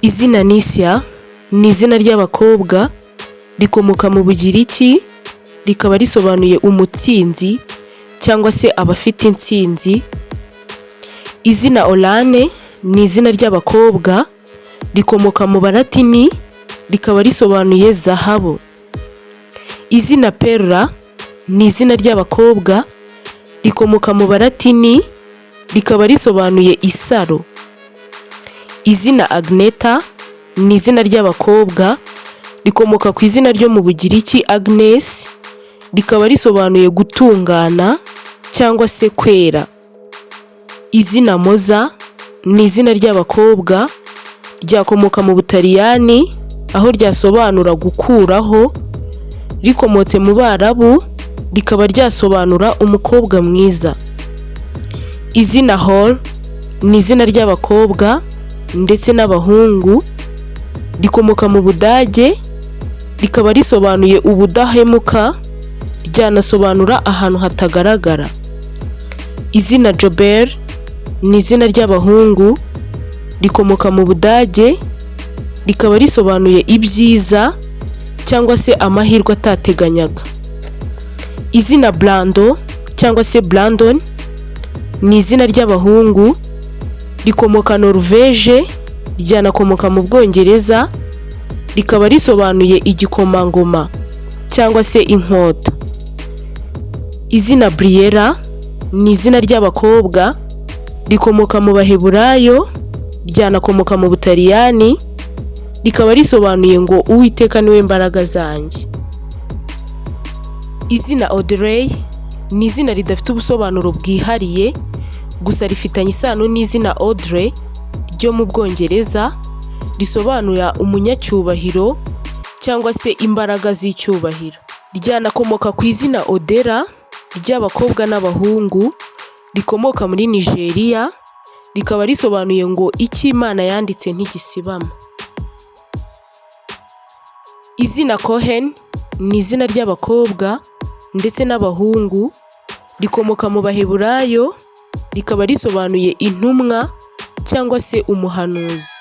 Izina Nisia ni izina ry'abakobwa, rikomoka mu Bugiriki, rikaba risobanuye umutsinzi cyangwa se abafite intsinzi. Izina Orane ni izina ry'abakobwa, rikomoka mu Balatini, rikaba risobanuye zahabu. Izina Perla ni izina ry'abakobwa, rikomoka mu Balatini, rikaba risobanuye isaro. Izina Agneta ni izina ry'abakobwa, rikomoka ku izina ryo mu Bugiriki Agnes, rikaba risobanuye gutungana cyangwa se kwera. Izina Moza ni izina ry'abakobwa, ryakomoka mu Butaliyani, aho ryasobanura gukuraho, rikomotse mu Barabu, rikaba ryasobanura umukobwa mwiza. Izina Hall ni izina ry'abakobwa ndetse n'abahungu, rikomoka mu Budage, rikaba risobanuye ubudahemuka, ryanasobanura ahantu hatagaragara. Izina Jobert ni izina ry'abahungu, rikomoka mu Budage, rikaba risobanuye ibyiza cyangwa se amahirwe atateganyaga. Izina Brando cyangwa se Brandon ni izina ry'abahungu, rikomoka Norvège, ryanakomoka mu Bwongereza, rikaba risobanuye igikomangoma cyangwa se inkota. Izina Briella ni izina ry'abakobwa, rikomoka mu Baheburayo, ryanakomoka mu Butaliyani, rikaba risobanuye ngo "Uwiteka niwe mbaraga zanjye". Izina Audrey ni izina ridafite ubusobanuro bwihariye, gusa rifitanye isano n'izina Audrey ryo mu Bwongereza, risobanura umunyacyubahiro cyangwa se imbaraga z'icyubahiro. Ryanakomoka ku izina Odera ry'abakobwa n'abahungu, rikomoka muri Nigeria, rikaba risobanuye ngo "Icyo Imana yanditse ntigisibama". Izina Cohen ni izina ry'abakobwa ndetse n'abahungu, rikomoka mu Baheburayo, rikaba risobanuye intumwa cyangwa se umuhanuzi.